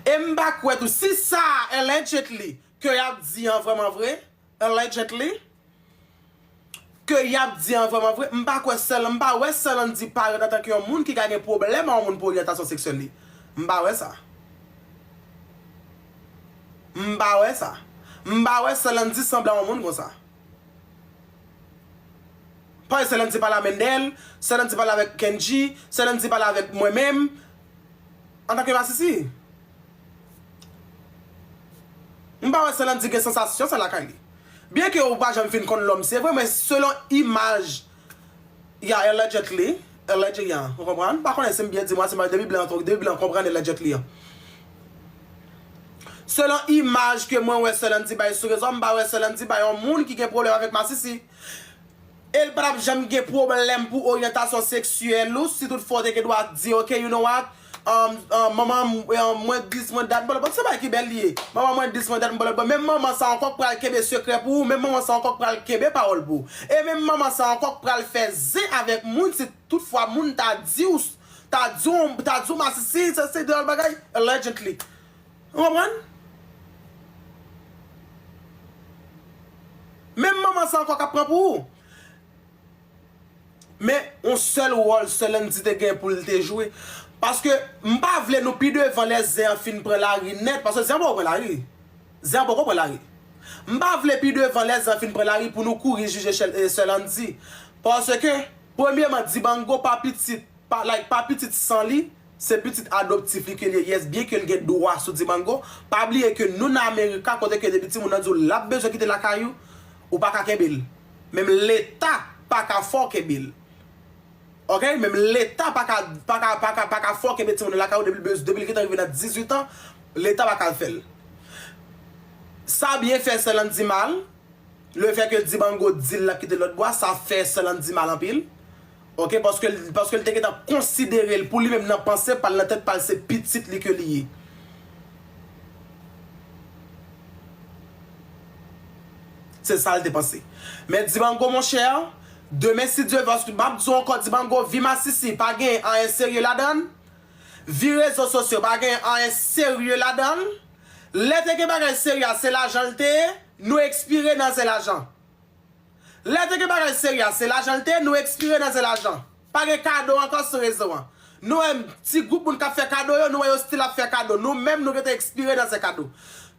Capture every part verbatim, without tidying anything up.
E m pa kwè tou, si sa allegedly ke y ap di an vrèman vre, allegedly, ke y ap di an vrèman vre, m pa kwè Sè-, m pa wè Sè Landy parèt antanke yon moun ki ka gen pwoblèm a yon moun pou oryantasyon seksyèl li. M pa wè sa. M pa wè sa. M pa wè Sè Landy sanble a yon moun konsa. Paske Sè Landy pale a Mendel, Sè Landy pale avèk Kendji, Sè Landy pale avèk mwen menm, antanke masisi. M pa wè Sè Landy gen sansasyon sa lakay li. Byenke ou pa janm fin konn lòm se vre, men selon imaj, ya, allegedly, allegedly, ya, ou konprann? M pa konnen si m byen di, mwen, si m, depi blan, depi blan konprann allegedly an. Selon imaj ke mwen wè Sè Landy bay sou rezo, m pa wè Sè Landy bay yon moun ki gen pwoblèm avèk masisi. E l pa t ap janm gen pwoblèm pou oryantasyon seksyèl ou, si toutfwa w te gen dwa di, "Ok, you know what? Um, um, manman, um, mwen dis, mwen dat, bòlòbò." Se bagay ki bèl li ye. "Manman, mwen dis, mwen dat, bòlòbò." Menm manman sa ankò k pral kenbe sekrè pou ou, menm manman sa ankò k pral kenbe pawòl pou ou. E menm manman sa ankò k pral fè zen avèk moun si toutfwa moun ta di w, ta di w, ta di w masisi, se, se de bagay, allegedly. Ou konprann? Menm manman sa ankò k ap pran pou ou. Men, yon sèl wòl Sè Landy te gen pou l te jwe. Paske, m pa vle nou pi devan lè zen an fin pran lari nèt, paske zen an poko pran lari. Zen an poko pran lari. M pa vle pi devan lè zen an fin pran lari pou nou kouri jije Sè Landy. Paske, premyeman, Dibango pa pitit, pa, like, pa pitit san li, se pitit adoptif li ke li ye, yes, byenke l gen dwa sou Dibango. Pa bliye ke nou nan Amerika, kote ke depi timoun nan di w l ap bezwen kite lakay ou, ou pa ka kenbe l. Menm Leta pa ka fè w kenbe l. Ok? Menm Leta pa ka, pa ka, pa ka, pa ka fè w kenbe timoun nan lakay ou depi l bez-, depi l gentan rive nan dizuit an, Leta pa ka fè l. Sa byen fè Sè Landy mal. Lefètke Dibango di l l ap kite lòt bò a, sa fè Sè Landy mal anpil. Ok, paske, paske l te gentan konsidere l pou li menm nan panse pa l, nan tèt pa l, se pitit li ke li ye. Se sa l te panse. Men Dibango, monchè, demen, si Dye vle, m ap di w ankò, Dibango, vi masisi, pa gen anyen serye ladan l. Vi rezo sosyo, pa gen anyen serye ladan l. Lè te gen bagay serye a, se lajan l te ye, nou ekspire nan zen lajan. Lè te gen bagay serye a, se lajan l te ye, nou ekspire nan zen lajan. Pa gen kado ankò sou rezo an. Nou wè ti gwoup moun k ap fè kado yo, nou wè yo still ap fè kado. Nou menm, nou gentan ekspire nan zen kado.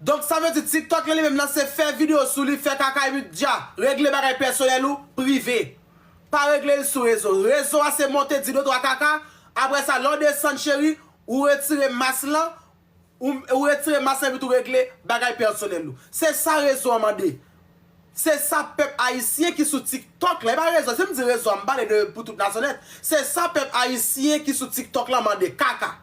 Donk, sa vle di TikTok la li menm nan se fè videyo sou li, fè kaka epi dja, regle bagay pèsonèl ou, prive. Pa regle l sou rezo. Rezo a se monte di de twa kaka, apre sa, lè w desann cheri, ou retire mas lan, ou, ou retire mas lan epi tou regle bagay pèsonèl ou. Se sa rezo an mande. Se sa pèp ayisyen ki sou TikTok la, e pa rezo, si m di rezo a, m pale de pou tout nasyonal, se sa pèp ayisyen ki sou TikTok la mande, kaka.